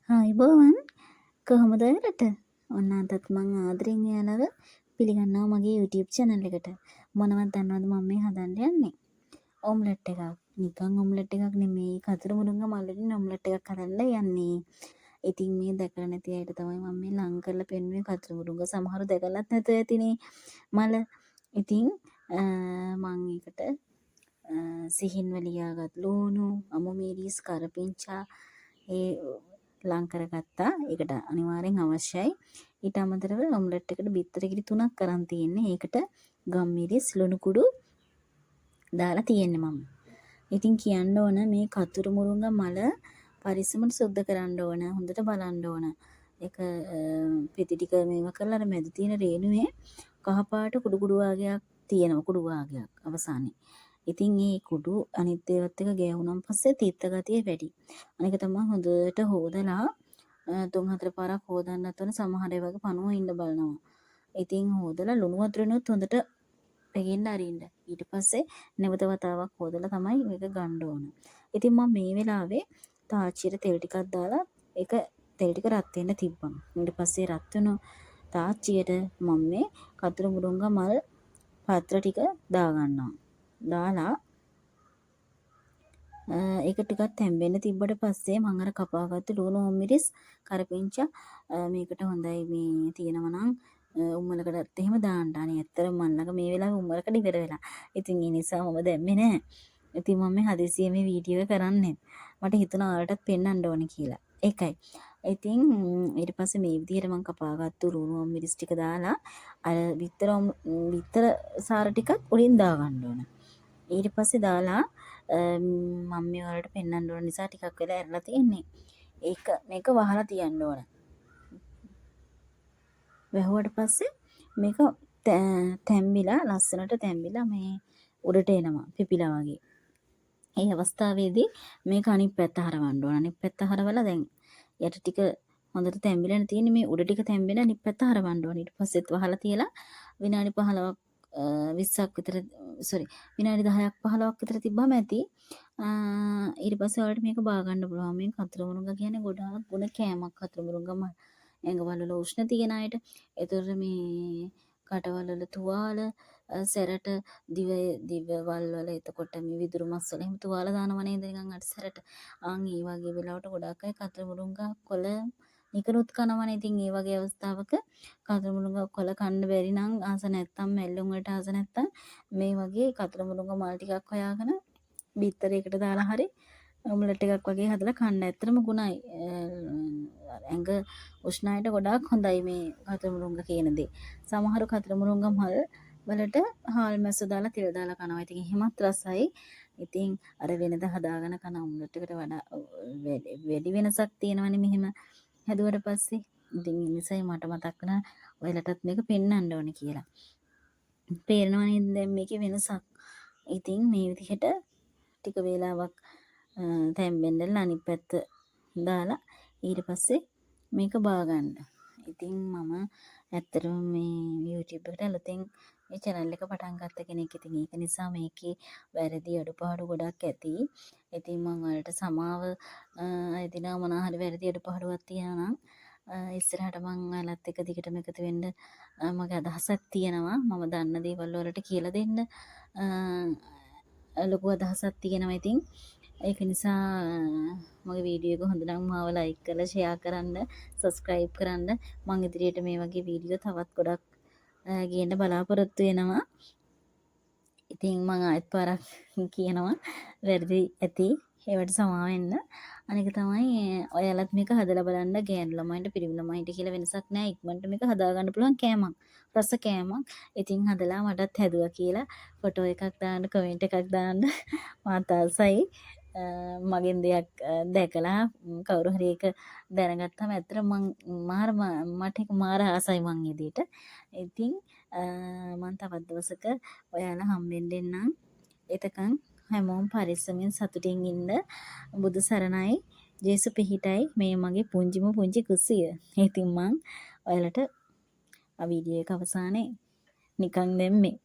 ආයුබෝවන්, කොහොමද ඔයාලට? ඔන්න අදත් මං ආදරෙන් ඔයාලව පිළිගන්නවා මගේ YouTube channel එකට. මොනවද දන්නවද මම මේ හදන්න යන්නේ? ඔම්ලට් එකක්. නිකන් ඔම්ලට් එකක් නෙමෙයි, කතුරු මුරුංග මල් වලින් ඔම්ලට් එකක් හදන්න යන්නේ. ඉතින් මේ දැකලා නැති අයට තමයි මම මේ ලං කරලා පෙන්නුවේ කතුරු මුරුංග. සමහරු දැකලත් නැතුව ඇතිනේ මල. ඉතින් මං ඒකට සිහින්ව ලියාගත් ලූණු, අමු මිරිස්, කරපිංචා ඒ ලං කරගත්තා. ඒකට අනිවාර්යෙන් අවශ්‍යයි. ඊට අමතරව ඔම්ලට් එකට බිත්තර කිරි 3ක් අරන් තියෙන්නේ. ඒකට ගම්මිරිස්, ලුණු කුඩු දාලා තියෙන්නේ මම. ඉතින් කියන්න ඕන, මේ කතුරු මුරුංග මල පරිස්සමට සුද්ධ කරන්න ඕන. හොඳට බලන්න ඕන. ඒක පෙති ටික මේව කරලා අර මැද තියෙන රේණුවේ කහ පාට කුඩු කුඩු වාගයක් තියෙනවා, කුඩු වාගයක් අවසානයේ. ඉතින් ඒ කුඩු අනිත් ඒවත් එක්ක ගෑවුනන් පස්සේ තිත්ත ගතිය වැඩි. අනික තමයි හොඳට හෝදලා තුන් හතර පාරක් හෝදන්නත් ඕන. සමහර ඒ වගේ පණුවෝ ඉන්න බලනවා. ඉතින් හෝදලා ලුණු වතුරෙනුත් හොඳට පෙගෙන්න අරින්න. ඊට පස්සේ නැවත වතාවක් හෝදලා තමයි මේක ගන්න ඕන. ඉතින් මම මේ වෙලාවේ තාච්චියට තෙල් ටිකක් දාලා ඒක තෙල් ටික රත් වෙන්න තිබ්බා. ඊට පස්සේ රත් වුණු තාච්චියට මම මේ කතුරු මුරුංගා මල් පත්‍ර ටික දාගන්නවා. දාලා ඒක ටිකක් තැම්බෙන්න තිබ්බට පස්සේ මං අර කපාගත්තු ලුණු, මිරිස්, කරපිංචා මේකට හොඳයි මේ තියෙනවා නම් උම්මලකඩත් එහෙම දාන්න. අනේ ඇත්තටම මං ළඟ මේ වෙලාවේ උම්මලකඩ ඉවර වෙලා. ඉතින් ඒ නිසා මම දැම්මේ නෑ. ඉතින් මම මේ හදිසියෙ මේ වීඩියෝ එක කරන්නේ. මට හිතුණා ඔයාලටත් පෙන්වන්න ඕනේ කියලා. ඒකයි. ඉතින් ඊට පස්සේ මේ විදිහට මං කපාගත්තු ලුණු, මිරිස් ටික දාලා අර බිත්තර බිත්තර සාර ටිකත් උඩින් දාගන්න ඕන. ඊට පස්සේ දාලා මම මේ ඔයාලට පෙන්වන්න ඕන නිසා ටිකක් වෙලා ඇරලා තියෙන්නේ. ඒක මේක වහලා තියන්න ඕන. වැහුවට පස්සේ මේක තැම්බිලා, ලස්සනට තැම්බිලා මේ උඩට එනවා පිපිලා වගේ. ඒ අවස්ථාවේදී මේක අනිත් පැත්ත හරවන්න ඕන. අනිත් පැත්ත හරවලා දැන් යට ටික හොඳට තැම්බිලානේ තියෙන්නේ. මේ උඩ ටික තැම්බෙන අනිත් පැත්ත හරවන්න ඕන. ඊට පස්සෙත් වහලා තියලා විනාඩි 15ක් 20ක් විතර, සෝරි, විනාඩි 10ක් 15ක් විතර තිබ්බම ඇති. ඊට පස්සේ ඔයාලට මේක බා ගන්න පුළුවන්. මේ කතුරු මුරුංගා කියන්නේ ගොඩාක් ගුණ කෑමක්. කතුරු මුරුංගා මල් ඇඟවල වල උෂ්ණ තියෙන අයට, එතකොට මේ කටවල් වල තුවාල, සැරට, දිව දිවවල් වල, එතකොට මේ විදුරු මස් වල එහෙම තුවාල දානවා නේද නිකන් අර සැරට? ආන් ඒ වගේ වෙලාවට ගොඩාක් අය කතුරු මුරුංගා කොළ නිකනුත් කනවනේ. ඉතින් ඒ වගේ අවස්ථාවක කතුරු මුරුංගා කොළ කන්න බැරි නම්, ආස නැත්තම්, මැල්ලුම් වලට ආස නැත්තම්, මේ වගේ කතුරු මුරුංගා මල් ටිකක් හොයාගෙන බිත්තරයකට දාලා හරි ඔම්ලට් එකක් වගේ හදලා කන්න. ඇත්තටම ගුණයි. ඇඟ උෂ්ණ අයට ගොඩාක් හොඳයි මේ කතුරු මුරුංගා කියන දේ. සමහරු කතුරු මුරුංගා මල් වලට හාල් මැස්සෝ දාලා තෙල් දාලා කනවා. ඉතින් එහෙමත් රසයි. ඉතින් අර වෙනද හදාගෙන කන ඔම්ලට් එකට වඩා වැඩි වෙනසක් තියෙනවනේ මෙහෙම හැදුවට පස්සේ. ඉතින් ඒ නිසායි මට මතක් වුණා ඔයාලටත් මේක පෙන්වන්න ඕනේ කියලා. පේනවා නේද දැන් මේකේ වෙනසක්? ඉතින් මේ විදිහට ටික වේලාවක් තැම්බෙන්න අනිත් පැත්ත දාලා ඊට පස්සේ මේක බාගන්න. ඉතින් මම ඇත්තටම මේ YouTube එකට අලුතෙන් මේ චැනල් එක පටන් ගත්ත කෙනෙක්. ඉතින් ඒක නිසා මේකේ වැරදි අඩුපාඩු ගොඩක් ඇති. ඉතින් මං ඔයාලට සමාව අයදිනවා මොනවා හරි වැරදි අඩුපාඩුවක් තියෙනවා නම්. ඉස්සරහට මං ඔයාලත් එක්ක දිගටම එකතු වෙන්න මගේ අදහසක් තියෙනවා. මම දන්න දේවල් ඔයාලට කියලා දෙන්න ලොකු අදහසක් තියෙනවා. ඉතින් ඒක නිසා මගේ වීඩියෝ එක හොඳ නම් මාව ලයික් කරලා, ෂෙයා කරන්න, සබ්ස්ක්‍රයිබ් කරන්න. මං ඉදිරියට මේ වගේ වීඩියෝ තවත් ගොඩක් ගේන්න බලාපොරොත්තු වෙනවා. ඉතින් මං ආයෙත් පාරක් කියනවා, වැරදි ඇති, ඒවට සමා වෙන්න. අනික තමයි ඔයාලත් මේක හදලා බලන්න. ගෑනු ළමයින්ට පිරිමි ළමයින්ට කියලා වෙනසක් නෑ. ඉක්මනට මේක හදාගන්න පුළුවන් කෑමක්. රස කෑමක්. ඉතින් හදලා මටත් හැදුවා කියලා ෆොටෝ එකක් දාන්න, කමෙන්ට් එකක් දාන්න. මාත් ආසයි. මගෙන් දෙයක් දැකලා කවුරු හරි ඒක දැනගත්තාම ඇත්තටම මං මාර මට ඒක මාර ආසයි මං ඒ දේට. ඉතින් මං තවත් දවසක ඔයාලා හම්බෙන්න එන්නම්. එතකන් හැමෝම පරිස්සමෙන් සතුටින් ඉන්න. බුදු සරණයි. ජේසු පිහිටයි. මේ මගේ පුංචිම පුංචි කුස්සිය. ඉතින් මං ඔයාලට වීඩියෝ එක අවසානයේ නිකන් දැම්මේ.